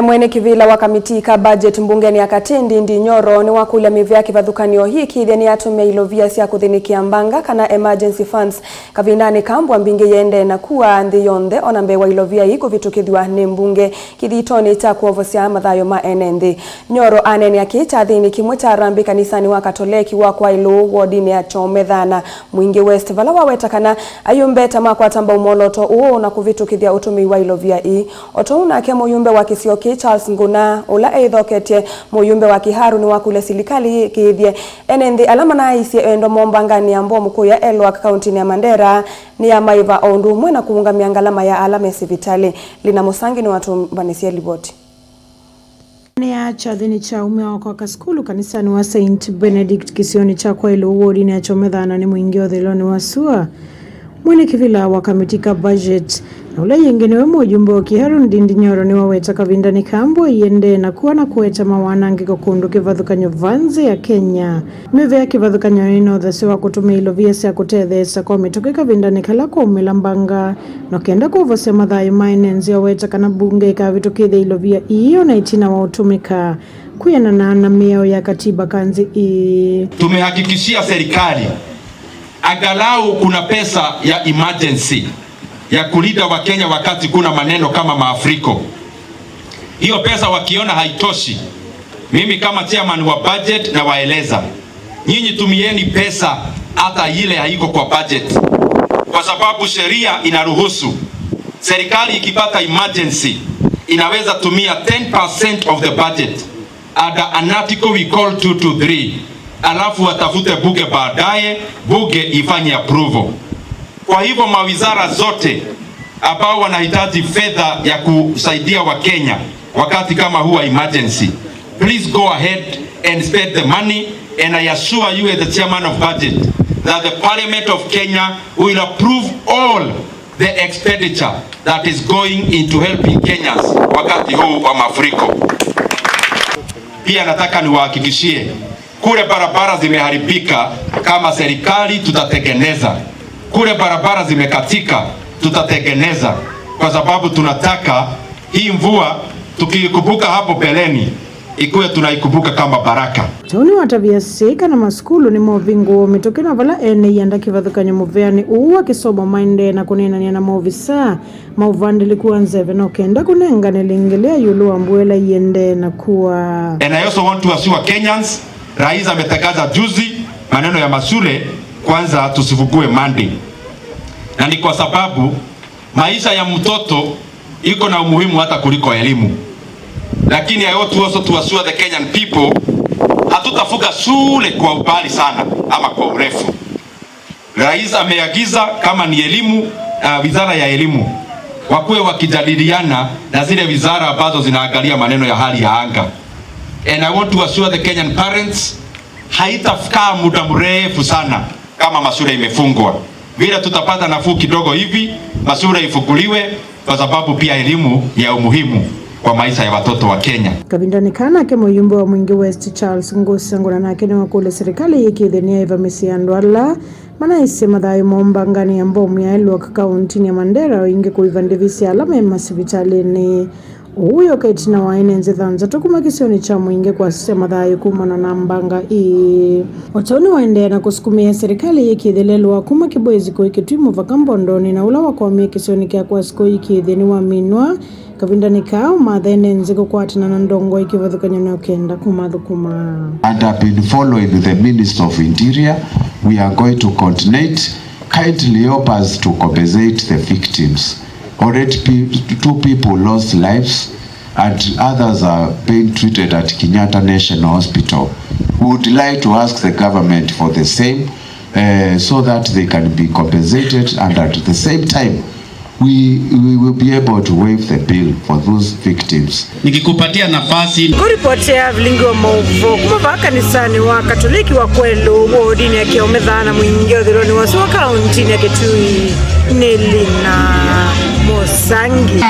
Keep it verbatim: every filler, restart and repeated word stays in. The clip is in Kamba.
Mwene kĩvĩla wa kamiti ka budget mbungeni ya Katĩ, Ndindi Nyoro, nĩwakũlya mĩvĩa kĩvathũkany'o ĩkĩĩthye nĩyatũmĩa ilovia sya kũthĩnĩkĩa mbanga kana emergency funds kavindanĩ ka mbua mbingĩ yĩendee na kua nthĩ yonthe, ona mbee wa ilovia ii kũvĩtũkĩthw'a nĩ mbunge kĩthitonĩ kya kwovosya mathayũ ma ene nthĩ. Nyoro aneenea kĩĩ kyathĩnĩ kĩmwe kya harambee kanisanĩ wa Katoleki wa Kwaĩlũ, wodinĩ ya Kyomethana, Mwingĩ West, vala waweta kana ayumbe ta makwata mbau mwolooto ũũ na kũvĩtũkĩthya ũtũmĩi wa ilovia ii. O tondũ nake mũyumbe wa kĩsio kĩĩ Charles Nguna, ũla eĩthoketye mũyumbe wa Kiharu, nĩwakũlya silikalĩ yĩkĩĩthye ene nthĩ ala manaaisye endo moo mbanganĩ ya mbomu kũya Elwak kauntinĩ ya Mandera nĩyamaĩva, o ũndũ ũmwe na kũũngamĩa ngalama ya ala me sivitalĩ. Lina Mũsangi nĩwatũmbanĩsya livoti. Nĩ ya kyathĩnĩ kya aumĩa wa kwaka sukulu kanisanĩ wa Saint Benedict kĩsionĩ kya Kwaĩlũ wodinĩ ya Kyomethana nĩ Mwingĩ ũthĩlonĩ wa sua. Mwene kĩvĩla wa kamiti ka budget, na ũla yĩngĩ nĩwe mũjumbe wa Kiharu, Ndindi Nyoro, nĩwaweta kavindanĩ ka mbua iendee na kua na kũete mawanangĩko kũndũ kĩvathũkany'o va nzĩ ya Kenya. Mĩvĩa kĩvathũkany'o ĩna ũthasyo wa kũtũmĩa ilovia sya kũtetheesya kwa mĩtũkĩ kavindanĩ kala kwaumĩla mbanga, na kenda kwovosya mathayũ ma ene nzĩ, aweta kana mbunge ĩkavĩtũkĩthya ilovia ii ona ĩtina wa ũtũmĩka kwĩanana na mĩao ya katiba ka nzĩ ĩĩ. Tumehakikishia serikali angalau kuna pesa ya emergency ya kulinda Wakenya wakati kuna maneno kama maafuriko. Hiyo pesa wakiona haitoshi, mimi kama chairman wa budget nawaeleza, nyinyi tumieni pesa hata ile haiko kwa budget, kwa sababu sheria inaruhusu serikali ikipata emergency inaweza tumia ten percent of the budget under an article we call two two three, alafu watafute bunge baadaye, bunge ifanye approval. Kwa hivyo mawizara zote ambao wanahitaji fedha ya kusaidia Wakenya wakati kama huu wa emergency, please go ahead and spend the money, and I assure you as the chairman of budget that the Parliament of Kenya will approve all the expenditure that is going into helping Kenyans wakati huu wa mafuriko. Pia nataka niwahakikishie, kule barabara zimeharibika, kama serikali tutatengeneza. Kule barabara zimekatika, tutatengeneza, kwa sababu tunataka hii mvua tukiikumbuka hapo mbeleni, ikuwe tunaikumbuka kama baraka. Kyaũ nĩwatavya syĩka na masukulu nĩmovingũwa mĩtũkĩ na vala ene ianda kĩvathũkany'o mũveanĩ ũũ wa kĩsomo maendee na kũneenany'a na maovisaa ma ũvandĩlĩku wa nzeve no kenda kũnengane lĩngĩ lĩa ĩũlũ wa mbua ĩla iendee na kua. And I also want to assure Kenyans, Rais ametangaza juzi maneno ya mashule kwanza tusifungue Monday, na ni kwa sababu maisha ya mtoto iko na umuhimu hata kuliko elimu. Lakini I want to also to assure the Kenyan people, hatutafunga shule kwa umbali sana ama kwa urefu. Rais ameagiza kama ni elimu, uh, wizara ya elimu, wakuwe wakijadiliana na zile wizara ambazo zinaangalia maneno ya hali ya anga. And I want to assure the Kenyan parents, haitakaa muda mrefu sana kama mashule imefungwa. Vile tutapata nafuu kidogo hivi, mashule ifunguliwe, kwa sababu pia elimu ni ya umuhimu kwa maisha ya watoto wa Kenya. Kavindanĩ kaa nake mũyumbe wa Mwingĩ West Charles Ngusa Nguna nake nĩwakũlya serikali yĩkĩĩthye nĩyaĩva mĩsyĩ ya andũ ala manaisye mathayũ moo mbanganĩ ya mbomu ya Elwak kauntinĩ ya Mandera, o ĩngĩ kũiva ndĩvi sya ala me masivitalĩnĩ. Ũu wĩoka ĩtina wa ene nzĩ thanthatũ kuma kĩsionĩ kya Mwingĩ kwasisya mathayũ kumana na mbanga ii. O ta ũu nĩwaendeea na kũsukumĩa serikali yĩkĩĩthye lelũ wa kuma Kibwezi kũi Kĩtui mũvaka Mbondonĩ, na ũla wakwamie kĩsionĩ kya Kwasi kũi Kĩĩthye nĩwaminwa. Kavindanĩ kaa, ũmatha ene nzĩ kũkwatana na ndongoi kĩvathũkany'o no kenda kũmathũkũma. And have been following the Minister of Interior. We are going to coordinate. Kindly help us to compensate the victims. Already pe-, two people lost lives and others are being treated at Kenyatta National Hospital. We would like to ask the government for the same, eh, so that they can be compensated, and at the same time, we, we will be able to waive the bill for those victims. Nikikupatia nafasi. Kũripotea vilingi wa maũvoo kuma vaa kanisanĩ wa Katoliki wa Kwaĩlũ wodinĩ ya Kyomethana, Mwingĩ ũthĩlonĩ wa sua kauntinĩ ya Kĩtui, nĩ Lina Mũsangi.